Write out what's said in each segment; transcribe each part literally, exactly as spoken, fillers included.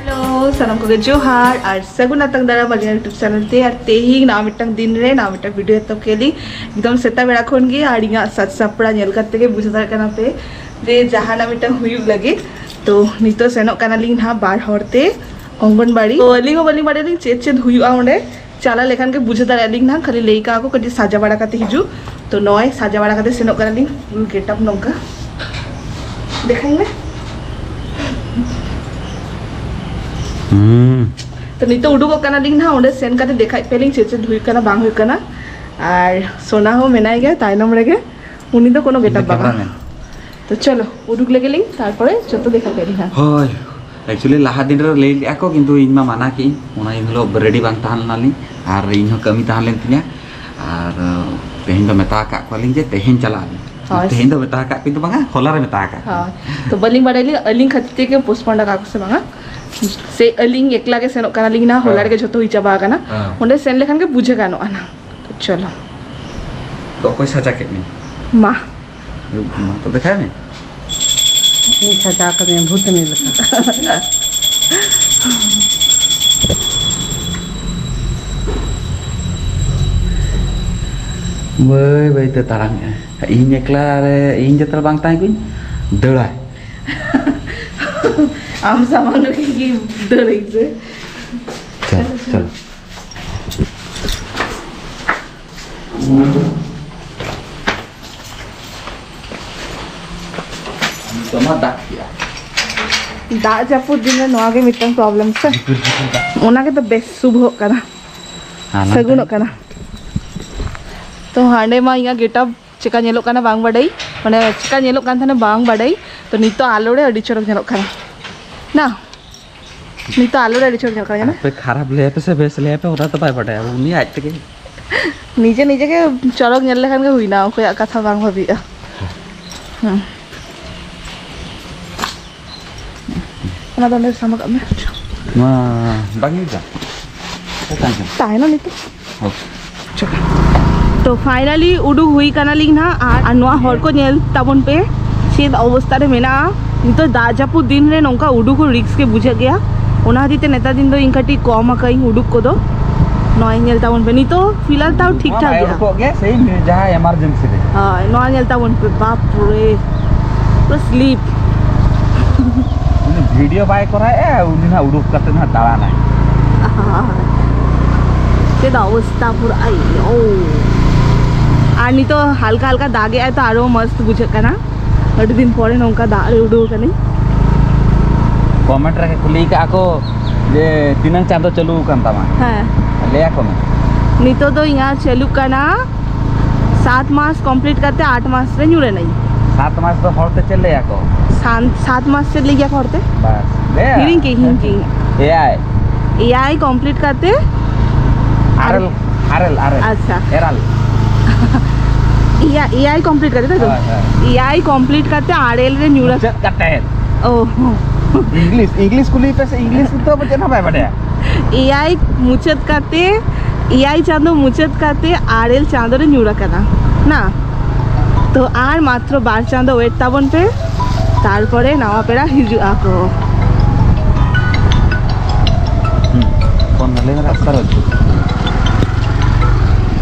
Hello, ᱥᱟᱱᱟᱢ ᱠᱚᱜᱮ ᱡᱚᱦᱟᱨ ᱟᱨ ᱥᱟᱹᱜᱩᱱ ᱟᱛᱟᱝ ᱫᱟᱨᱟᱢ ᱟᱹᱞᱤᱧᱟᱜ YouTube ᱪᱮᱱᱮᱞ ᱛᱮ᱾ ᱟᱨ ᱛᱮᱦᱮᱧ ᱱᱟᱣᱟ ᱢᱤᱫᱴᱟᱝ ᱫᱤᱱ ᱨᱮ ᱱᱟᱣᱟ ᱢᱤᱫᱴᱟᱝ ᱵᱷᱤᱰᱤᱭᱳ ᱮᱛᱚᱦᱚᱵ ᱠᱮᱫ ᱞᱤᱧ᱾ ᱮᱠᱫᱚᱢ ᱥᱮᱛᱟᱜ ᱵᱮᱲᱟ ᱠᱷᱚᱱ ᱜᱮ ᱟᱨ ᱤᱧᱟᱹᱜ ᱥᱟᱡᱽ ᱥᱟᱯᱲᱟᱣ ᱧᱮᱞ ᱠᱟᱛᱮ ᱜᱮ ᱵᱩᱡᱷᱟᱹᱣ ᱫᱟᱲᱮᱭᱟᱜ ᱠᱟᱱᱟ ᱯᱮ ᱡᱮ ᱡᱟᱦᱟᱱᱟᱜ ᱢᱤᱫᱴᱟᱝ ᱦᱩᱭᱩᱜ ᱞᱟᱹᱜᱤᱫ᱾ ᱛᱚ ᱱᱤᱛᱚᱜ ᱥᱮᱱᱚᱜ ᱠᱟᱱᱟᱞᱤᱧ ᱱᱟᱦᱟᱜ ᱵᱟᱨ ᱦᱚᱲ ᱛᱮ ᱚᱝᱜᱚᱱᱵᱟᱲᱤ᱾ ᱛᱚ ᱟᱹᱞᱤᱧ ᱦᱚᱸ ᱵᱟᱹᱞᱤᱧ ᱵᱟᱲᱟᱭᱟᱞᱤᱧ ᱪᱮᱫ ᱪᱮᱫ ᱦᱩᱭᱩᱜᱼᱟ ᱚᱸᱰᱮ᱾ ᱪᱟᱞᱟᱣ ᱞᱮᱠᱷᱟᱱ ᱜᱮ ᱵᱩᱡᱷᱟᱹᱣ ᱫᱟᱲᱮᱭᱟᱜ ᱞᱤᱧ ᱱᱟᱦᱟᱜ, ᱠᱷᱟᱹᱞᱤ ᱞᱟᱹᱭ ᱠᱟᱜᱼᱟ ᱠᱚ ᱠᱟᱹᱴᱤᱡ ᱥᱟᱡᱟ ᱵᱟᱲᱟ ᱠᱟᱛᱮ ᱦᱤᱡᱩᱜ᱾ ᱛᱚ ᱱᱚᱜᱼᱚᱭ ᱥᱟᱡᱟ ᱵᱟᱲᱟ ᱠᱟᱛᱮ ᱥᱮᱱᱚᱜ ᱠᱟᱱᱟᱞᱤᱧ, ᱯᱷᱩᱞ ᱜᱮᱴᱟᱯ ᱱᱚᱝᱠᱟ᱾ ᱫᱮᱠᱷᱟᱧ ᱢᱮ᱾ ᱦᱩᱸ᱾ ᱛᱚ ᱱᱤᱛᱚᱜ ᱩᱰᱩᱠᱚᱜ ᱠᱟᱱᱟᱞᱤᱧ ᱱᱟᱦᱟᱜ, ᱚᱸᱰᱮ ᱥᱮᱱ ᱠᱟᱛᱮ ᱫᱮᱠᱷᱟᱭ ᱯᱮᱭᱟᱞᱤᱧ ᱪᱮᱫ ᱪᱮᱫ ᱦᱩᱭᱩᱜ ᱠᱟᱱᱟ ᱵᱟᱝ ᱦᱩᱭᱩᱜ ᱠᱟᱱᱟ᱾ ᱟᱨ ᱥᱳᱱᱟ ᱦᱚᱸ ᱢᱮᱱᱟᱭ ᱜᱮᱭᱟ ᱛᱟᱭᱱᱚᱢ ᱨᱮᱜᱮ, ᱩᱱᱤ ᱫᱚ ᱠᱳᱱᱳ ᱩᱱᱤ ᱫᱚ ᱜᱮᱴᱟᱯ ᱵᱟᱝᱟ᱾ ᱠᱮᱢᱮᱨᱟᱢᱮᱱ᱾ ᱛᱚ ᱪᱚᱞᱚ ᱩᱰᱩᱠ ᱞᱮᱜᱮ ᱞᱤᱧ, ᱛᱟᱨᱯᱚᱨᱮ ᱡᱚᱛᱚ ᱫᱮᱠᱷᱟ ᱯᱮᱭᱟᱞᱤᱧ ᱦᱟᱸᱜ᱾ ᱦᱳᱭ, actually ᱞᱟᱦᱟ ᱫᱤᱱ ᱨᱮ ᱞᱟᱹᱭ ᱞᱮᱜᱼᱟ ᱠᱚ, ᱠᱤᱱᱛᱩ ᱤᱧ ᱢᱟ ᱢᱟᱱᱟ ᱠᱮᱜ ᱤᱧ, ᱚᱱᱟ ᱤᱱ ᱦᱤᱞᱳᱜ ᱨᱮᱰᱤ ᱵᱟᱝ ᱛᱟᱦᱮᱸ ᱞᱮᱱᱟᱞᱤᱧ ᱟᱨ ᱤᱧ ᱦᱚᱸ ᱠᱟᱹᱢᱤ ᱛᱟᱦᱮᱸ ᱞᱮᱱ ᱛᱤᱧᱟ᱾ ᱟᱨ ᱛᱮᱦᱮᱧ ᱫᱚ ᱢᱮᱛᱟ ᱟᱠᱟᱫ ᱠᱚᱣᱟᱞᱤᱧ ᱡᱮ ᱛᱮᱦᱮᱧ ᱪᱟᱞᱟᱜ ᱟᱹᱞᱤᱧ᱾ ᱦᱳᱭ᱾ ᱛᱮᱦᱮᱧ ᱫᱚ ᱢᱮᱛᱟ ᱟᱠᱟᱫ ᱠᱤᱱ ᱫᱚ ᱵᱟᱝᱟ, ᱦᱚᱞᱟ ᱨᱮ ᱢᱮᱛᱟ ᱟᱠᱟᱫ ᱠᱤᱱ᱾ ᱦᱳᱭ᱾ ᱛᱚ ᱵᱟᱹᱞᱤᱧ ᱵᱟᱲᱟᱭ ᱞᱤᱧ, ᱟᱹᱞᱤᱧ ᱠᱷᱟᱹᱛᱤᱨ ᱛᱮᱜᱮ ᱯᱳᱥᱴᱯᱳᱱ ᱟᱠᱟᱫ ᱠᱚ ᱥᱮ ᱵᱟᱝᱟ? ᱥᱮ ᱟᱹᱞᱤᱧ ᱮᱠᱞᱟ ᱜᱮ ᱥᱮᱱᱚᱜ ᱠᱟᱱᱟᱞᱤᱧ ᱱᱟ, ᱦᱚᱞᱟ ᱦᱮᱸ᱾ ᱨᱮᱜᱮ ᱡᱷᱚᱛᱚ ᱦᱩᱭ ᱪᱟᱵᱟ ᱟᱠᱟᱱᱟ᱾ ᱦᱮᱸ᱾ ᱚᱸᱰᱮ ᱥᱮᱱ ᱞᱮᱠᱷᱟᱱ ᱜᱮ ᱵᱩᱡᱷᱟᱹᱣ ᱜᱟᱱᱚᱜᱼᱟ ᱱᱟ᱾ ᱛᱚ ᱪᱚᱞᱚ᱾ ᱛᱚ ᱚᱠᱚᱭ ᱥᱟᱡᱟ ᱠᱮᱫ ᱢᱮᱭᱟ? ᱢᱟ᱾ ᱢᱟ ᱛᱚ ᱫᱮᱠᱷᱟᱭ ᱢᱮ᱾ ᱤᱧ ᱥᱟᱡᱟᱣ ᱠᱟᱹᱫᱤᱧᱟ ᱵᱷᱩᱛᱱᱤ ᱞᱮᱠᱟ᱾ ᱵᱟᱹᱭ ᱵᱟᱹᱭ ᱛᱮ ᱛᱟᱲᱟᱢᱮᱜᱼᱟᱭ᱾ ᱤᱧ ᱮᱠᱞᱟ ᱨᱮ, ᱤᱧ ᱡᱚᱛᱚ ᱵᱟᱝ ᱛᱟᱦᱮᱸ ᱠᱚᱧ ᱫᱟᱹᱲᱟᱭ᱾ ᱟᱢ ᱥᱟᱢᱟᱝ ᱨᱮᱜᱮ ᱜᱮ ᱫᱟᱹᱲᱟᱹᱧ ᱥᱮ᱾ ᱪᱚᱞ, ᱪᱚᱞ᱾ ᱱᱤᱛᱚᱜ ᱢᱟ ᱫᱟᱜ ᱠᱮᱜᱼᱟ᱾ ᱫᱟᱜ ᱡᱟᱹᱯᱩᱫ ᱫᱤᱱ ᱨᱮ ᱱᱚᱣᱟ ᱜᱮ ᱢᱤᱫᱴᱟᱝ ᱯᱨᱚᱵᱞᱮᱢ ᱥᱮ᱾ ᱡᱷᱤᱯᱤᱨ ᱡᱷᱤᱯᱤᱨ ᱫᱟᱜ᱾ ᱚᱱᱟ ᱜᱮᱛᱚ ᱵᱮᱥ ᱥᱩᱵᱷᱚᱜ ᱠᱟᱱᱟ, ᱟᱨ ᱱᱚᱛᱮ? ᱥᱟᱹᱜᱩᱱᱚᱜ ᱠᱟᱱᱟ᱾ ᱛᱚ ᱦᱟᱸᱰᱮ ᱢᱟ ᱤᱧᱟᱹᱜ ᱜᱮᱴᱟᱯ ᱪᱮᱠᱟ ᱧᱮᱞᱚᱜ ᱠᱟᱱᱟ ᱵᱟᱝ ᱵᱟᱰᱟᱭ, ᱢᱟᱱᱮ ᱪᱮᱠᱟ ᱧᱮᱞᱚᱜ ᱠᱟᱱ ᱛᱟᱦᱮᱱᱟ ᱵᱟᱝ ᱵᱟᱰᱟᱭ᱾ ᱛᱚ ᱱᱤᱛᱚᱜ ᱟᱞᱚ ᱨᱮ ᱟᱹᱰᱤ ᱪᱚᱨᱚᱠ ᱧᱮᱞᱚᱜ ᱠᱟᱱᱟ ᱱᱟ᱾ ᱱᱤᱛᱚᱜ ᱟᱞᱚ ᱨᱮ ᱟᱹᱰᱤ ᱪᱚᱨᱚᱠ ᱧᱮᱞᱚᱜ ᱠᱟᱱᱟ, ᱧᱮᱞ ᱢᱮ᱾ ᱟᱯᱮ ᱠᱷᱟᱨᱟᱯ ᱞᱟᱹᱭ ᱟᱯᱮ ᱥᱮ ᱵᱮᱥ ᱞᱟᱹᱭ ᱟᱯᱮ, ᱚᱱᱟ ᱫᱚ ᱵᱟᱭ ᱵᱟᱰᱟᱭᱟ, ᱩᱱᱤ ᱟᱡ ᱛᱮᱜᱮ᱾ ᱱᱤᱡᱮ ᱱᱤᱡᱮ ᱜᱮ ᱪᱚᱨᱚᱠ ᱧᱮᱞ ᱞᱮᱠᱷᱟᱱ ᱜᱮ ᱦᱩᱭᱱᱟ, ᱚᱠᱚᱭᱟᱜ ᱠᱟᱛᱷᱟ ᱵᱟᱝ ᱵᱷᱟᱵᱤᱜᱼᱟ᱾ ᱦᱮᱸ᱾ ᱚᱱᱟ ᱫᱚ ᱚᱸᱰᱮ ᱥᱟᱢᱵᱟ ᱠᱟᱜ ᱢᱮ᱾ ᱱᱚᱣᱟ ᱵᱟᱝ ᱤᱧ ᱫᱟ? ᱛᱟᱦᱮᱱᱟ ᱱᱤᱛᱚᱜ᱾ ᱦᱳᱭ᱾ ᱛᱚ finally ᱩᱰᱩᱠ ᱦᱩᱭ ᱠᱟᱱᱟᱞᱤᱧ ᱱᱟᱦᱟᱜ, ᱟᱨ, ᱟᱨ ᱱᱚᱣᱟ ᱦᱚᱨ ᱠᱚ ᱧᱮᱞ ᱛᱟᱵᱚᱱ ᱯᱮ ᱪᱮᱫ ᱚᱵᱚᱥᱛᱟ ᱨᱮ ᱢᱮᱱᱟᱜᱼᱟ᱾ ᱱᱤᱛᱚᱜ ᱫᱟᱜ ᱡᱟᱹᱯᱩᱫ ᱫᱤᱱ ᱨᱮ ᱱᱚᱝᱠᱟ ᱩᱰᱩᱠ ᱦᱚᱸ ᱨᱤᱠᱥ ᱜᱮ ᱵᱩᱡᱷᱟᱹᱜ ᱜᱮᱭᱟ᱾ ᱚᱱᱟ ᱠᱷᱟᱹᱛᱤᱨ ᱛᱮ ᱱᱮᱛᱟᱨ ᱫᱤᱱ ᱫᱚ ᱤᱧ ᱠᱟᱹᱴᱤᱡ ᱠᱚᱢ ᱟᱠᱟᱫᱟᱹᱧ ᱩᱰᱩᱠ ᱠᱚᱫᱚ᱾ ᱱᱚᱜᱼᱚᱭ ᱧᱮᱞ ᱛᱟᱵᱚᱱ ᱯᱮ, ᱱᱤᱛᱚᱜ ᱯᱷᱤᱞᱦᱟᱞ ᱛᱟᱣ ᱴᱷᱤᱠ ᱱᱚᱣᱟ ᱴᱷᱟᱠ ᱵᱟᱭ ᱜᱮᱭᱟ᱾ ᱩᱰᱩᱠᱚᱜ ᱜᱮ, ᱥᱮᱭ ᱡᱟᱦᱟᱸ ᱮᱢᱟᱨᱡᱮᱱᱥᱤ ᱨᱮ᱾ ᱦᱳᱭ, ᱱᱚᱣᱟ ᱧᱮᱞ ᱛᱟᱵᱚᱱ ᱯᱮ, ᱵᱟᱯ ᱨᱮ, ᱯᱩᱨᱟᱹ ᱥᱞᱤᱯ᱾ ᱩᱱᱤ ᱵᱷᱤᱰᱤᱭᱳ ᱵᱟᱭ ᱠᱚᱨᱟᱣᱮᱫᱼᱟ, ᱩᱱᱤ ᱱᱟᱦᱟᱜ ᱩᱰᱩᱠ ᱠᱟᱛᱮ ᱱᱟᱦᱟᱜ ᱫᱟᱬᱟᱱᱟᱭ᱾ ᱪᱮᱫ ᱚᱵᱚᱥᱛᱟ ᱯᱩᱨᱟᱹ, ᱟᱭᱳ᱾ ᱟᱨ ᱱᱤᱛᱚᱜ ᱦᱟᱞᱠᱟ ᱦᱟᱞᱠᱟ ᱫᱟᱜᱮᱜᱼᱟᱭ, ᱛᱚ ᱟᱨᱚ ᱢᱚᱥᱛ ᱵᱩᱡᱷᱟᱹᱜ ᱠᱟᱱᱟ᱾ ᱟᱹᱰᱤ ᱫᱤᱱ ᱯᱚᱨᱮ ᱱᱚᱝᱠᱟ ᱫᱟᱜ ᱨᱮ ᱩᱰᱩᱠ ᱟᱠᱟᱱᱟᱹᱧ᱾ ᱠᱚᱢᱮᱱᱴ ᱨᱮ ᱠᱩᱞᱤ ᱠᱟᱜᱼᱟ ᱠᱚ ᱡᱮ, "ᱛᱤᱱᱟᱹᱝ ᱪᱟᱸᱫᱚ ᱪᱟᱹᱞᱩ ᱟᱠᱟᱱ ᱛᱟᱢᱟ?" ᱦᱮᱸ᱾ ᱞᱟᱹᱭ ᱟᱠᱚ ᱢᱮ᱾ ᱱᱤᱛᱚᱜ ᱫᱚ ᱤᱧᱟᱹᱜ ᱪᱟᱹᱞᱩᱜ ᱠᱟᱱᱟ ᱥᱟᱛ ᱢᱟᱥ ᱠᱚᱢᱯᱞᱤᱴ ᱠᱟᱛᱮ ᱟᱴ ᱢᱟᱥ ᱨᱮ ᱧᱩᱨ ᱮᱱᱟᱹᱧ᱾ ᱥᱟᱛ ᱢᱟᱥ ᱫᱚ ᱦᱚᱲᱛᱮ ᱪᱮᱫ ᱞᱟᱹᱭ ᱟᱠᱚ? ᱥᱟᱱ-, ᱥᱟᱛ ᱢᱟᱥ ᱪᱮᱫ ᱞᱟᱹᱭ ᱜᱮᱭᱟ ᱠᱚ ᱦᱚᱲᱛᱮ? ᱵᱟᱥ, ᱞᱟᱹᱭᱟ᱾ ᱦᱤᱲᱤᱧ ᱠᱮᱫ, ᱦᱤᱲᱤᱧ ᱠᱮᱫ᱾ ᱮᱭᱟᱭ᱾ ᱮᱭᱟᱭ ᱠᱚᱢᱯᱞᱤᱴ ᱠᱟᱛᱮ ᱟᱨᱮᱞ, ᱟᱨᱮᱞ, ᱟᱨᱮᱞ᱾ ᱟᱪᱪᱷᱟ᱾ ᱮᱨᱟᱞ᱾ ᱮᱭᱟ-, ᱮᱭᱟᱭ ᱠᱚᱢᱯᱞᱤᱴ ᱠᱟᱛᱮ, ᱛᱟᱭ ᱛᱚ? ᱦᱳᱭ, ᱦᱳᱭ᱾ ᱮᱭᱟᱭ ᱠᱚᱢᱯᱞᱤᱴ ᱠᱟᱛᱮ ᱟᱨᱮᱞ ᱨᱮ ᱧᱩᱨ ᱟᱠᱟᱱᱟ᱾ ᱢᱩᱪᱟᱹᱫ ᱠᱟᱛᱮ᱾ ᱚ᱾ ᱤᱝᱞᱤᱥ, ᱤᱝᱞᱤᱥ ᱠᱩᱞᱤ ᱯᱮ ᱥᱮ, ᱤᱝᱞᱤᱥ ᱫᱚ ᱪᱮᱫ ᱦᱚᱸ ᱵᱟᱭ ᱵᱟᱰᱟᱭᱟ᱾ ᱮᱭᱟᱭ ᱢᱩᱪᱟᱹᱫ ᱠᱟᱛᱮ, ᱮᱭᱟᱭ ᱪᱟᱸᱫᱚ ᱢᱩᱪᱟᱹᱫ ᱠᱟᱛᱮ ᱟᱨᱮᱞ ᱪᱟᱸᱫᱚ ᱨᱮ ᱧᱩᱨ ᱟᱠᱟᱱᱟ, ᱱᱟ? ᱛᱚ ᱟᱨ ᱢᱟᱛᱨᱚ ᱵᱟᱨ ᱪᱟᱸᱫᱚ ᱣᱮᱴ ᱛᱟᱵᱚᱱ ᱯᱮ, ᱛᱟᱨᱯᱚᱨᱮ ᱱᱟᱣᱟ ᱯᱮᱲᱟ ᱦᱤᱡᱩᱜ ᱟᱠᱚ᱾ ᱦᱩᱸ, ᱯᱷᱳᱱ ᱢᱮ, ᱞᱟᱹᱭ ᱢᱮ, ᱨᱟᱥᱛᱟ ᱨᱮ ᱚᱪᱚᱜ᱾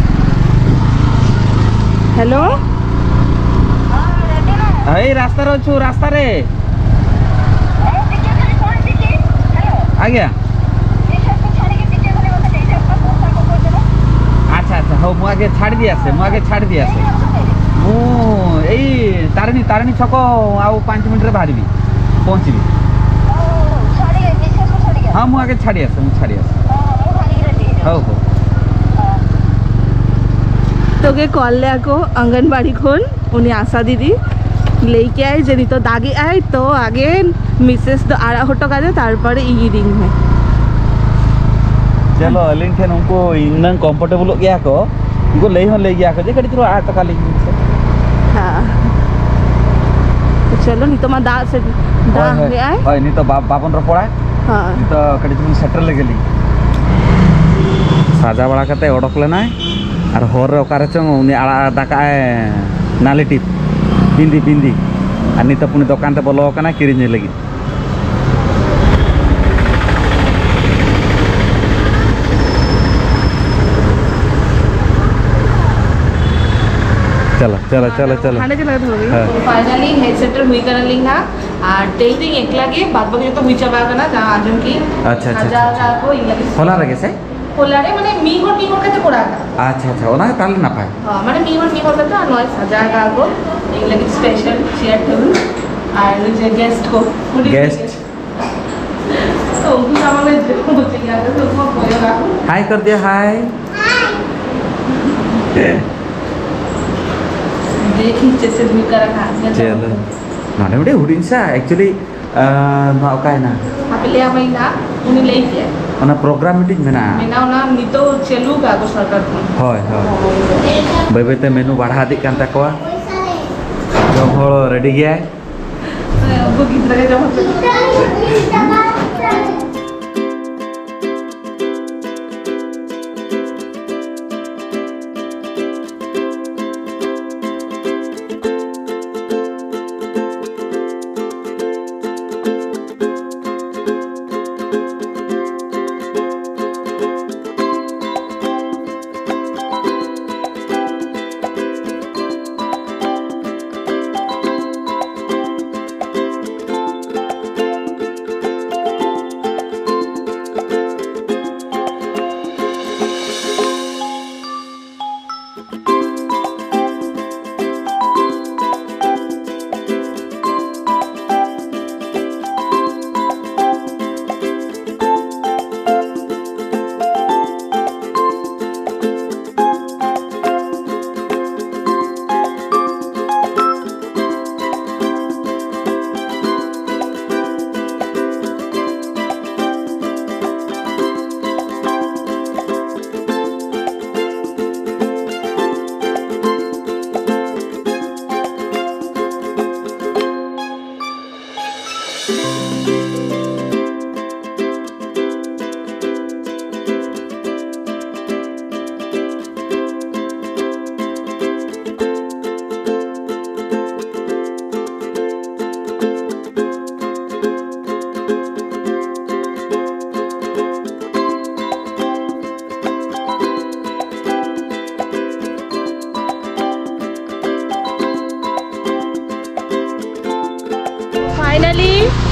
ᱦᱮᱞᱳ? ᱮᱭ ᱨᱟᱥᱛᱟ ᱨᱮ ᱚᱪᱚᱜ, ᱨᱟᱥᱛᱟ ᱨᱮ᱾ ᱟᱜᱮ᱾ ᱟᱪᱪᱷᱟ, ᱟᱪᱪᱷᱟ, ᱦᱳ, ମୁଁ ଆଗେ ଛାଡ଼ି ଦେଇ ଆସେ, ମୁଁ ଆଗେ ଛାଡ଼ି ଦେଇ ଆସେ। ମୁଁ ଏଇ ତାରିଣୀ, ତାରିଣୀ ଛକ ଆଉ ପାଞ୍ଚ ମିନିଟ୍ରେ ବାହାରିବି, ପହଞ୍ଚିବି। ହଁ, ମୁଁ ଆଗେ ଛାଡ଼ି ଆସେ, ମୁଁ ଛାଡ଼ି ଆସେ। ହଉ, ହଉ। ᱛᱚᱜᱮ ᱠᱚᱞ ᱞᱮᱭᱟ ᱠᱚ ᱚᱝᱜᱚᱱᱵᱟᱲᱤ ᱠᱷᱚᱱ᱾ ᱩᱱᱤ ᱟᱥᱟ ᱫᱤᱫᱤ ᱞᱟᱹᱭ ᱠᱮᱜᱼᱟᱭ ᱡᱮ ᱱᱤᱛᱚᱜ ᱫᱟᱜᱮᱜᱼᱟᱭ, ᱛᱚ ᱟᱜᱮ ᱢᱤᱥᱮᱥ ᱫᱚ ᱟᱲᱟᱜ ᱦᱚᱴᱚ ᱠᱟᱫᱮ, ᱛᱟᱨᱯᱚᱨᱮ ᱤᱧ ᱤᱫᱤᱧ ᱢᱮ᱾ ᱪᱚᱞᱚ, ᱟᱹᱞᱤᱧ ᱴᱷᱮᱱ ᱩᱱᱠᱩ ᱤᱱᱟᱹᱝ ᱠᱚᱢᱯᱷᱚᱨᱴᱮᱵᱚᱞᱚᱜ ᱜᱮᱭᱟ ᱠᱚ, ᱩᱱᱠᱩ ᱞᱟᱹᱭ ᱦᱚᱸ ᱞᱟᱹᱭ ᱜᱮᱭᱟ ᱠᱚ ᱡᱮ ᱠᱟᱹᱴᱤᱡ ᱪᱩᱞᱩᱝ ᱟᱲᱟᱜ ᱦᱚᱴᱚ ᱠᱟᱞᱤᱧ ᱢᱮᱥᱮ᱾ ᱦᱮᱸ᱾ ᱛᱚ ᱪᱚᱞᱚ, ᱱᱤᱛᱚᱜ ᱢᱟ ᱫᱟᱜ ᱥᱮ-, ᱦᱳᱭ, ᱫᱟᱜ ᱦᱳᱭ᱾ ᱜᱮᱜᱼᱟᱭ᱾ ᱦᱳᱭ, ᱱᱤᱛᱚᱜ ᱵᱟ-, ᱵᱟᱵᱚᱱ ᱨᱚᱯᱚᱲᱟ᱾ ᱦᱮᱸ᱾ ᱱᱤᱛᱚᱜ ᱠᱟᱹᱴᱤᱡ ᱪᱩᱞᱩᱝ ᱥᱮᱴᱮᱨ ᱞᱮᱜᱮ ᱞᱤᱧ᱾ ᱥᱟᱡᱟᱣ ᱵᱟᱲᱟ ᱠᱟᱛᱮ ᱚᱰᱚᱠ ᱞᱮᱱᱟᱭ᱾ ᱟᱨ ᱦᱚᱨ ᱨᱮ ᱚᱠᱟ ᱨᱮᱪᱚᱝ ᱩᱱᱤ ᱟᱲᱟᱜ ᱟᱠᱟᱫᱼᱟᱭ ᱱᱟᱞᱤ ᱴᱤᱯ, ᱵᱤᱱᱫᱤ, ᱵᱤᱱᱫᱤ᱾ ᱟᱨ ᱱᱤᱛᱚᱜ ᱩᱱᱤ ᱫᱚᱠᱟᱱ ᱛᱮ ᱵᱚᱞᱚ ᱟᱠᱟᱱᱟᱭ ᱠᱤᱨᱤᱧ ᱞᱟᱹᱜᱤᱫ᱾ ᱪᱟᱞᱟ, ᱪᱟᱞᱟ, ᱪᱟᱞᱟ, ᱪᱟᱞᱟ᱾ ᱦᱟᱸᱰᱮ ᱪᱟᱞᱟᱜ ᱫᱚ ᱦᱩᱭᱩᱜ᱾ ᱦᱮᱸ᱾ ᱯᱷᱟᱭᱱᱟᱞᱤ ᱦᱮᱡ ᱥᱮᱴᱮᱨ ᱦᱩᱭ ᱠᱟᱱᱟᱞᱤᱧ ᱦᱟᱸᱜ᱾ ᱟᱨ ᱛᱮᱦᱮᱧ ᱫᱚ ᱤᱧ ᱮᱠᱞᱟ ᱜᱮ, ᱵᱟᱫ ᱵᱟᱹᱠᱤ ᱡᱚᱛᱚ ᱦᱩᱭ ᱪᱟᱵᱟ ᱟᱠᱟᱱᱟ, ᱡᱟᱦᱟᱸ ᱟᱸᱡᱚᱢ ᱠᱤ ᱟᱪᱪᱷᱟ, ᱟᱪᱪᱷᱟ, ᱥᱟᱡᱟᱣ ᱟᱪᱪᱷᱟ᱾ ᱟᱠᱟᱫ ᱠᱚ ᱤᱧ ᱞᱟᱹᱜᱤᱫ᱾ ᱦᱚᱞᱟ ᱨᱮᱜᱮ ᱥᱮ? ᱦᱚᱞᱟ ᱨᱮ ᱢᱟᱱᱮ ᱢᱤᱫ ᱦᱚᱲ ᱢᱤᱫ ᱦᱚᱲ ᱠᱟᱛᱮ ᱠᱚ ᱚᱲᱟᱜ ᱟᱠᱟᱫᱟ᱾ ᱟᱪᱪᱷᱟ, ᱟᱪᱪᱷᱟ, ᱚᱱᱟ ᱜᱮ ᱛᱟᱦᱞᱮ ᱱᱟᱯᱟᱭ᱾ ᱦᱚᱸ, ᱢᱟᱱᱮ ᱢᱤᱫ ᱦᱚᱲ ᱢᱤᱫ ᱦᱚᱲ ᱠᱟᱛᱮ, ᱟᱨ ᱱᱚᱜᱼᱚᱭ ᱥᱟᱡᱟᱣ ᱟᱠᱟᱫ ᱠᱚ ᱤᱧ ᱞᱟᱹᱜᱤᱫ ᱥᱯᱮᱥᱟᱞ ᱪᱮᱭᱟᱨ ᱴᱮᱵᱤᱞ ᱟᱨ ᱱᱩᱭ ᱡᱮ ᱜᱮᱥᱴ ᱠᱚ, ᱦᱩᱰᱤᱧ ᱜᱮᱥᱴ᱾ ᱦᱩᱰᱤᱧ᱾ ᱛᱚ ᱩᱱᱠᱩ ᱥᱟᱢᱟᱝ ᱨᱮ ᱡᱚᱢ ᱦᱚᱪᱚ ᱜᱮᱭᱟ, ᱛᱚ ᱩᱱᱠᱩ ᱠᱚᱭᱚᱜ ᱟᱠᱚ᱾ ᱦᱟᱭ ᱠᱚᱨ ᱫᱤᱭᱟ, ᱦᱟᱭ᱾ ᱫᱮᱠᱷᱤ ᱪᱮᱫ ᱪᱮᱫ ᱦᱩᱭᱩᱜ ᱠᱟᱱᱟ ᱦᱟᱸᱜ, ᱧᱮᱞ ᱪᱮᱫ? ᱛᱟᱵᱚᱱ ᱯᱮ᱾ ᱱᱚᱰᱮ ᱢᱤᱫᱴᱤᱡ ᱦᱩᱰᱤᱧ ᱥᱟ, actually, ᱟᱸ, ᱱᱚᱣᱟ ᱚᱠᱟᱭᱮᱱᱟ? ᱦᱟᱯᱮ ᱞᱟᱹᱭ ᱟᱢᱟᱹᱧ ᱱᱟᱜ, ᱩᱱᱤ ᱞᱟᱹᱭ ᱠᱮᱫ᱾ ᱚᱱᱟ ᱯᱨᱳᱜᱨᱟᱢ ᱢᱤᱫᱴᱤᱡ ᱢᱮᱱᱟᱜᱼᱟ᱾ ᱢᱮᱱᱟᱜᱼᱟ, ᱚᱱᱟ ᱱᱤᱛᱚᱜ ᱪᱟᱹᱞᱩ ᱠᱟᱜ ᱠᱚ ᱥᱚᱨᱠᱟᱨ ᱠᱷᱚᱱ᱾ ᱦᱳᱭ, ᱦᱳᱭ᱾ ᱵᱟᱹᱭ ᱵᱟᱹᱭ ᱛᱮ ᱢᱮᱱᱩ ᱵᱟᱲᱦᱟᱣ ᱤᱫᱤᱜ ᱠᱟᱱ ᱛᱟᱠᱚᱣᱟ᱾ ᱡᱚᱢ ᱦᱚᱲ ᱨᱮᱰᱤ ᱜᱮᱭᱟᱭ᱾ ᱦᱮᱸ, ᱩᱱᱠᱩ ᱜᱤᱫᱽᱨᱟᱹ ᱜᱮ ᱡᱚᱢ ᱦᱚᱪᱚ ᱠᱚ᱾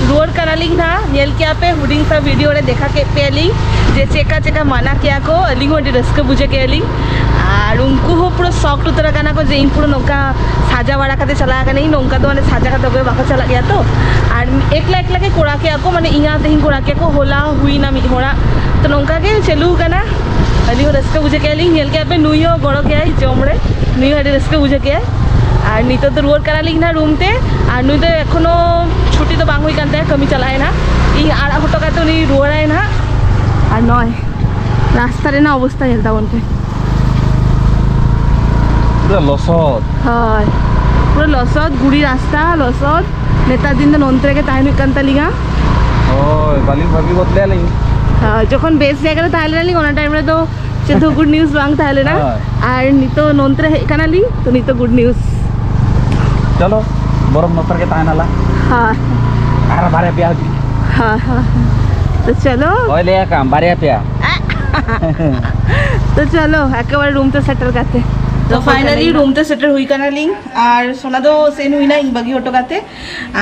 ᱨᱩᱣᱟᱹᱲ ᱠᱟᱱᱟᱞᱤᱧ ᱱᱟᱦᱟᱜ᱾ ᱧᱮᱞ ᱠᱮᱜᱼᱟ ᱯᱮ, ᱦᱩᱰᱤᱧ ᱥᱟ ᱵᱷᱤᱰᱤᱭᱳ ᱨᱮ ᱫᱮᱠᱷᱟ ᱠᱮᱫ ᱯᱮᱭᱟᱞᱤᱧ ᱡᱮ ᱪᱮᱫᱠᱟ ᱪᱮᱫᱠᱟ ᱢᱟᱱᱟ ᱠᱮᱜᱼᱟ ᱠᱚ᱾ ᱟᱹᱞᱤᱧ ᱦᱚᱸ ᱟᱹᱰᱤ ᱨᱟᱹᱥᱠᱟᱹ ᱵᱩᱡᱷᱟᱹᱣ ᱠᱮᱜᱼᱟ ᱞᱤᱧ᱾ ᱟᱨ ᱩᱱᱠᱩ ᱦᱚᱸ ᱯᱩᱨᱟᱹ ᱥᱚᱠᱴ ᱩᱛᱟᱹᱨ ᱟᱠᱟᱱᱟ ᱠᱚ ᱡᱮ ᱤᱧ ᱯᱩᱨᱟᱹ ᱱᱚᱝᱠᱟ ᱥᱟᱡᱟ ᱵᱟᱲᱟ ᱠᱟᱛᱮ ᱪᱟᱞᱟᱣ ᱠᱟᱹᱱᱟᱹᱧ᱾ ᱱᱚᱝᱠᱟ ᱫᱚ ᱢᱟᱱᱮ ᱥᱟᱡᱟ ᱠᱟᱛᱮ ᱚᱠᱚᱭ ᱵᱟᱠᱚ ᱪᱟᱞᱟᱜ ᱜᱮᱭᱟ ᱛᱚ᱾ ᱟᱨ ᱮᱠᱞᱟ ᱮᱠᱞᱟ ᱜᱮ ᱠᱚᱨᱟᱣ ᱠᱮᱜᱼᱟ ᱠᱚ, ᱢᱟᱱᱮ ᱤᱧ ᱟᱨ ᱛᱮᱦᱮᱧ ᱠᱚᱨᱟᱣ ᱠᱮᱜᱼᱟ ᱠᱚ, ᱦᱚᱞᱟ ᱦᱩᱭᱱᱟ ᱢᱤᱫ ᱦᱚᱲᱟᱜ᱾ ᱛᱚ ᱱᱚᱝᱠᱟ ᱜᱮ ᱪᱟᱹᱞᱩ ᱠᱟᱱᱟ᱾ ᱟᱹᱞᱤᱧ ᱦᱚᱸ ᱨᱟᱹᱥᱠᱟᱹ ᱵᱩᱡᱷᱟᱹᱣ ᱠᱮᱜᱼᱟ ᱞᱤᱧ, ᱧᱮᱞ ᱠᱮᱜᱼᱟ ᱯᱮ ᱱᱩᱭ ᱦᱚᱸ ᱜᱚᱲᱚ ᱠᱮᱜᱼᱟᱭ ᱡᱚᱢ ᱨᱮ, ᱱᱩᱭ ᱦᱚᱸ ᱟᱹᱰᱤ ᱨᱟᱹᱥᱠᱟᱹ ᱵᱩᱡᱷᱟᱹᱣ ᱠᱮᱜᱼᱟᱭ᱾ ᱟᱨ ᱱᱤᱛᱚᱜ ᱫᱚ ᱨᱩᱣᱟᱹᱲ ᱠᱟᱱᱟᱞᱤᱧ ᱱᱟᱦᱟᱜ ᱨᱩᱢ ᱛᱮ᱾ ᱟᱨ ᱱᱩᱭ ᱫᱚ ᱮᱠᱷᱚᱱᱳ ᱪᱷᱩᱴᱤ ᱫᱚ ᱵᱟᱝ ᱦᱩᱭ ᱠᱟᱱ ᱛᱟᱭᱟ, ᱠᱟᱹᱢᱤ ᱪᱟᱞᱟᱜ ᱟᱭ ᱱᱟᱦᱟᱜ᱾ ᱤᱧ ᱟᱲᱟᱜ ᱦᱚᱴᱚ ᱠᱟᱛᱮ ᱩᱱᱤ ᱨᱩᱣᱟᱹᱲᱟᱭ ᱱᱟᱦᱟᱜ᱾ ᱟᱨ ᱱᱚᱜᱼᱚᱭ ᱨᱟᱥᱛᱟ ᱨᱮᱱᱟᱜ ᱚᱵᱚᱥᱛᱟ ᱧᱮᱞ ᱛᱟᱵᱚᱱ ᱯᱮ᱾ ᱯᱩᱨᱟᱹ ᱞᱚᱥᱚᱫ᱾ ᱦᱳᱭ, ᱯᱩᱨᱟᱹ ᱞᱚᱥᱚᱫ, ᱜᱩᱲᱤ ᱨᱟᱥᱛᱟ, ᱞᱚᱥᱚᱫ᱾ ᱱᱮᱛᱟᱨ ᱫᱤᱱ ᱫᱚ ᱱᱚᱱᱛᱮ ᱨᱮᱜᱮ ᱛᱟᱦᱮᱱ ᱦᱩᱭᱩᱜ ᱠᱟᱱ ᱛᱟᱞᱤᱧᱟ᱾ ᱦᱳᱭ, ᱵᱟᱹᱞᱤᱧ ᱵᱷᱟᱹᱵᱤ ᱜᱚᱫ ᱞᱮᱭᱟᱞᱤᱧ᱾ ᱦᱳᱭ, ᱡᱚᱠᱷᱚᱱ ᱵᱮᱥ ᱡᱟᱭᱜᱟ ᱨᱮ ᱛᱟᱦᱮᱸ ᱞᱮᱱᱟᱞᱤᱧ, ᱚᱱᱟ ᱴᱟᱭᱤᱢ ᱨᱮᱫᱚ ᱪᱮᱫ ᱦᱚᱸ ᱜᱩᱰ ᱱᱤᱭᱩᱡ ᱵᱟᱝ ᱛᱟᱦᱮᱸ ᱞᱮᱱᱟ᱾ ᱦᱳᱭ᱾ ᱟᱨ ᱱᱤᱛᱚᱜ ᱱᱚᱱᱛᱮ ᱨᱮ ᱦᱮᱡ ᱠᱟᱱᱟᱞᱤᱧ, ᱛᱚ ᱱᱤᱛᱚᱜ ᱜᱩᱰ ᱱᱤᱭᱩᱡ᱾ ᱪᱚᱞᱚ, ᱵᱚᱨᱚᱢ ᱱᱚᱛᱮ ᱨᱮᱜᱮ ᱛᱟᱦᱮᱱᱟᱞᱟ᱾ ᱦᱳᱭ᱾ ᱟᱨ ᱵᱟᱨᱭᱟ ᱯᱮᱭᱟ ᱦᱤᱡᱩᱜ᱾ ᱦᱳᱭ, ᱦᱳᱭ᱾ ᱛᱚ ᱪᱚᱞᱚ᱾ ᱦᱳᱭ, ᱞᱟᱹᱭ ᱟᱠᱟᱢ, ᱵᱟᱨᱭᱟ ᱯᱮᱭᱟ᱾ ᱛᱚ ᱪᱚᱞᱚ, ᱮᱠᱮᱵᱟᱨᱮ ᱨᱩᱢ ᱛᱮ ᱥᱮᱴᱮᱨ ᱠᱟᱛᱮ᱾ ᱛᱚ ᱯᱷᱟᱭᱱᱟᱞᱤ ᱨᱩᱢ ᱛᱮ ᱥᱮᱴᱮᱨ ᱦᱩᱭ ᱠᱟᱱᱟᱞᱤᱧ᱾ ᱟᱨ ᱥᱳᱱᱟ ᱫᱚ ᱥᱮᱱ ᱦᱩᱭᱱᱟ ᱤᱧ ᱵᱟᱹᱜᱤ ᱦᱚᱴᱚ ᱠᱟᱛᱮ᱾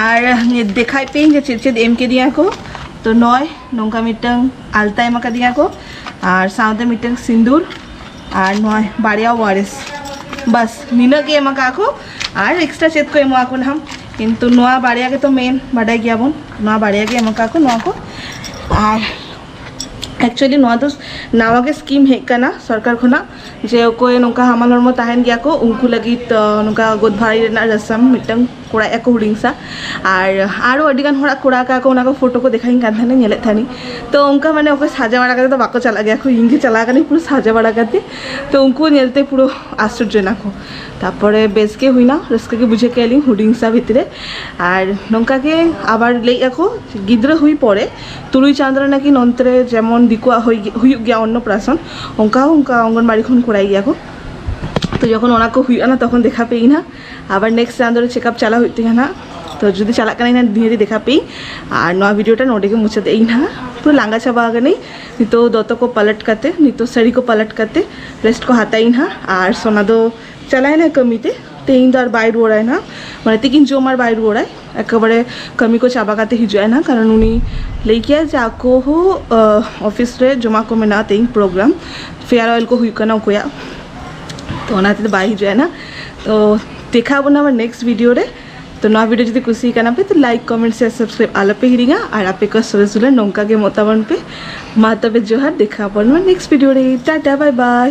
ᱟᱨ ᱫᱮᱠᱷᱟᱭ ᱯᱮ ᱤᱧ ᱡᱮ ᱪᱮᱫ ᱪᱮᱫ ᱮᱢ ᱠᱮᱫᱤᱧᱟ ᱠᱚ᱾ ᱛᱚ ᱱᱚᱜᱼᱚᱭ ᱱᱚᱝᱠᱟ ᱢᱤᱫᱴᱟᱝ ᱟᱞᱛᱟ ᱮᱢ ᱟᱠᱟᱫᱤᱧᱟ ᱠᱚ, ᱟᱨ ᱥᱟᱶᱛᱮ ᱢᱤᱫᱴᱟᱝ ᱥᱤᱸᱫᱩᱨ, ᱟᱨ ᱱᱚᱣᱟ ᱵᱟᱨᱭᱟ ᱳᱣᱟᱨᱮᱥ᱾ ᱵᱟᱥ, ᱱᱤᱱᱟᱹᱜ ᱜᱮ ᱮᱢ ᱟᱠᱟᱫ ᱠᱚ᱾ ᱟᱨ ᱮᱠᱥᱴᱨᱟ ᱪᱮᱫ ᱠᱚ ᱮᱢᱚᱜ ᱟᱠᱚ ᱱᱟᱦᱟᱜ, ᱠᱤᱱᱛᱩ ᱱᱚᱣᱟ ᱵᱟᱨᱭᱟ ᱜᱮᱛᱚ ᱢᱮᱱ, ᱵᱟᱰᱟᱭ ᱜᱮᱭᱟᱵᱚᱱ᱾ ᱱᱚᱣᱟ ᱵᱟᱨᱭᱟ ᱜᱮ ᱮᱢ ᱟᱠᱟᱫ ᱠᱚ ᱱᱚᱣᱟ ᱠᱚ᱾ ᱟᱨ ᱮᱠᱪᱩᱭᱮᱞᱤ ᱱᱚᱣᱟ ᱫᱚ ᱱᱟᱣᱟ ᱜᱮ ᱥᱠᱤᱢ ᱦᱮᱡ ᱟᱠᱟᱱᱟ ᱥᱚᱨᱠᱟᱨ ᱠᱷᱚᱱᱟᱜ, ᱡᱮ ᱚᱠᱚᱭ ᱱᱚᱝᱠᱟ ᱦᱟᱢᱟᱞ ᱦᱚᱲᱢᱚ ᱛᱟᱦᱮᱱ ᱜᱮᱭᱟ ᱠᱚ, ᱩᱱᱠᱩ ᱞᱟᱹᱜᱤᱫ, ᱟᱸ, ᱱᱚᱝᱠᱟ ᱜᱚᱫ ᱵᱷᱟᱹᱨᱤ ᱨᱮᱱᱟᱜ ᱨᱟᱥᱟᱢ ᱢᱤᱫᱴᱟᱝ ᱠᱚᱨᱟᱣᱮᱫᱼᱟ ᱠᱚ ᱦᱩᱰᱤᱧ ᱥᱟ᱾ ᱟᱨ ᱟᱨᱚ ᱟᱹᱰᱤ ᱜᱟᱱ ᱦᱚᱲᱟᱜ ᱠᱚᱨᱟᱣ ᱠᱟᱜᱼᱟ ᱠᱚ, ᱚᱱᱟ ᱠᱚ ᱯᱷᱳᱴᱳ ᱠᱚ ᱫᱮᱠᱷᱟᱣᱤᱧ ᱠᱟᱱ ᱛᱟᱦᱮᱱᱟ, ᱧᱮᱞᱮᱫ ᱛᱟᱦᱮᱱᱤᱧ᱾ ᱛᱚ ᱚᱱᱠᱟ ᱢᱟᱱᱮ ᱚᱠᱚᱭ ᱥᱟᱡᱟᱣ ᱵᱟᱲᱟ ᱠᱟᱛᱮ ᱫᱚ ᱵᱟᱠᱚ ᱪᱟᱞᱟᱜ ᱜᱮᱭᱟ ᱠᱚ, ᱤᱧ ᱜᱮ ᱪᱟᱞᱟᱣ ᱠᱟᱹᱱᱟᱹᱧ ᱯᱩᱨᱟᱹ ᱥᱟᱡᱟᱣ ᱵᱟᱲᱟ ᱠᱟᱛᱮ᱾ ᱛᱚ ᱩᱱᱠᱩ ᱧᱮᱞᱛᱮ ᱯᱩᱨᱟᱹ ᱟᱥᱪᱚᱨᱡᱚ ᱮᱱᱟ ᱠᱚ᱾ ᱛᱟᱨᱯᱚᱨᱮ ᱵᱮᱥ ᱜᱮ ᱦᱩᱭᱱᱟ, ᱨᱟᱹᱥᱠᱟᱹ ᱜᱮ ᱵᱩᱡᱷᱟᱹᱣ ᱠᱮᱫᱼᱟ ᱞᱤᱧ ᱦᱩᱰᱤᱧ ᱥᱟ ᱵᱷᱤᱛᱨᱤ ᱨᱮ᱾ ᱟᱨ ᱱᱚᱝᱠᱟ ᱜᱮ ᱟᱵᱟᱨ ᱞᱟᱹᱭᱮᱫᱼᱟ ᱠᱚ, ᱜᱤᱫᱽᱨᱟᱹ ᱦᱩᱭ ᱯᱚᱨᱮ ᱛᱩᱨᱩᱭ ᱪᱟᱸᱫᱳ ᱨᱮ ᱱᱟᱠᱤ ᱱᱚᱱᱛᱮ ᱨᱮ ᱡᱮᱢᱚᱱ ᱫᱤᱠᱩᱣᱟᱜ ᱦᱩᱭ-, ᱦᱩᱭᱩᱜ ᱜᱮᱭᱟ ᱚᱱᱱᱚᱯᱨᱟᱥᱚᱱ, ᱚᱱᱠᱟ ᱦᱚᱸ ᱚᱱᱠᱟ ᱚᱝᱜᱚᱱᱵᱟᱲᱤ ᱠᱷᱚᱱ ᱠᱚᱨᱟᱭ ᱜᱮᱭᱟ ᱠᱚ᱾ ᱛᱚ ᱡᱚᱠᱷᱚᱱ ᱚᱱᱟ ᱠᱚ ᱦᱩᱭᱩᱜᱼᱟ ᱱᱟ, ᱛᱚᱠᱷᱚᱱ ᱫᱮᱠᱷᱟ ᱯᱮᱭᱟᱧ ᱱᱟᱦᱟᱜ᱾ ᱟᱵᱟᱨ ᱱᱮᱠᱥᱴ ᱪᱟᱸᱫᱳ ᱨᱮ ᱪᱮᱠᱟᱯ ᱪᱟᱞᱟᱜ ᱦᱩᱭᱩᱜ ᱛᱤᱧᱟᱹ ᱱᱟᱦᱟᱜ᱾ ᱛᱚ ᱡᱩᱫᱤ ᱪᱟᱞᱟᱜ ᱠᱟᱱᱟᱧ ᱱᱟᱦᱟᱜ, ᱱᱤᱦᱟᱹᱛ ᱫᱮᱠᱷᱟ ᱯᱮᱭᱟᱧ᱾ ᱟᱨ ᱱᱚᱣᱟ ᱵᱷᱤᱰᱤᱭᱳ ᱴᱟ ᱱᱚᱰᱮ ᱜᱮ ᱢᱩᱪᱟᱹᱫ ᱮᱫ ᱟᱹᱧ ᱱᱟᱦᱟᱜ᱾ ᱯᱩᱨᱟᱹ ᱞᱟᱸᱜᱟ ᱪᱟᱵᱟ ᱟᱠᱟᱱᱟᱹᱧ᱾ ᱱᱤᱛᱚᱜ ᱫᱚᱛᱚ ᱠᱚ ᱯᱟᱞᱟᱴ ᱠᱟᱛᱮ, ᱱᱤᱛᱚᱜ ᱥᱟᱹᱲᱤ ᱠᱚ ᱯᱟᱞᱟᱴ ᱠᱟᱛᱮ ᱨᱮᱥᱴ ᱠᱚ ᱦᱟᱛᱟᱣ ᱟᱹᱧ ᱱᱟᱦᱟᱜ᱾ ᱟᱨ ᱥᱳᱱᱟ ᱫᱚ ᱪᱟᱞᱟᱣ ᱮᱱᱟ ᱠᱟᱹᱢᱤ ᱛᱮ, ᱛᱮᱦᱮᱧ ᱫᱚ ᱟᱨ ᱵᱟᱭ ᱨᱩᱣᱟᱹᱲᱟ ᱱᱟᱦᱟᱜ᱾ ᱢᱟᱱᱮ ᱛᱤᱠᱤᱱ ᱡᱚᱢ ᱟᱨ ᱵᱟᱭ ᱨᱩᱣᱟᱹᱲᱟᱭ, ᱮᱠᱮᱵᱟᱨᱮ ᱠᱟᱹᱢᱤ ᱠᱚ ᱪᱟᱵᱟ ᱠᱟᱛᱮ ᱦᱤᱡᱩᱜᱼᱟᱭ ᱱᱟᱦᱟᱜ, ᱠᱟᱨᱚᱱ ᱩᱱᱤ ᱞᱟᱹᱭ ᱠᱮᱭᱟ ᱡᱮ ᱟᱠᱚ ᱦᱚᱸ ᱚᱯᱷᱤᱥ ᱨᱮ ᱡᱚᱢᱟ ᱠᱚ ᱢᱮᱱᱟᱜᱼᱟ, ᱛᱮᱦᱮᱧ ᱯᱨᱳᱜᱨᱟᱢ, ᱯᱷᱮᱭᱟᱨᱣᱮᱞ ᱠᱚ ᱦᱩᱭᱩᱜ ᱠᱟᱱᱟ ᱚᱠᱚᱭᱟᱜ, ᱛᱚ ᱚᱱᱟ ᱛᱮᱫᱚ ᱵᱟᱭ ᱦᱤᱡᱩᱜᱼᱟ ᱱᱟᱦᱟᱜ᱾ ᱛᱚ ᱫᱮᱠᱷᱟᱣ ᱵᱚᱱᱟ ᱟᱵᱟᱨ ᱱᱮᱠᱥᱴ ᱵᱷᱤᱰᱤᱭᱳ ᱨᱮ᱾ ᱛᱚ ᱱᱚᱣᱟ ᱵᱷᱤᱰᱤᱭᱳ ᱡᱩᱫᱤ ᱠᱩᱥᱤ ᱠᱟᱱᱟ ᱯᱮ, ᱛᱚ ᱞᱟᱭᱤᱠ, ᱠᱚᱢᱮᱱᱴ, ᱥᱮᱭᱟᱨ, ᱥᱟᱵᱥᱠᱨᱟᱭᱤᱵ ᱟᱞᱚᱯᱮ ᱦᱤᱲᱤᱧᱟ, ᱟᱨ ᱟᱯᱮ ᱠᱚ ᱥᱚᱨᱮᱥ ᱫᱩᱞᱟᱹᱲ ᱱᱚᱝᱠᱟ ᱜᱮ ᱮᱢᱚᱜ ᱛᱟᱵᱚᱱ ᱯᱮ᱾ ᱢᱟ ᱛᱚᱵᱮ ᱡᱚᱦᱟᱨ, ᱫᱮᱠᱷᱟᱣ ᱵᱚᱱ ᱢᱟ ᱱᱮᱠᱥᱴ ᱵᱷᱤᱰᱤᱭᱳ ᱨᱮ᱾ ᱴᱟᱴᱟ, ᱵᱟᱭ ᱵᱟᱭ᱾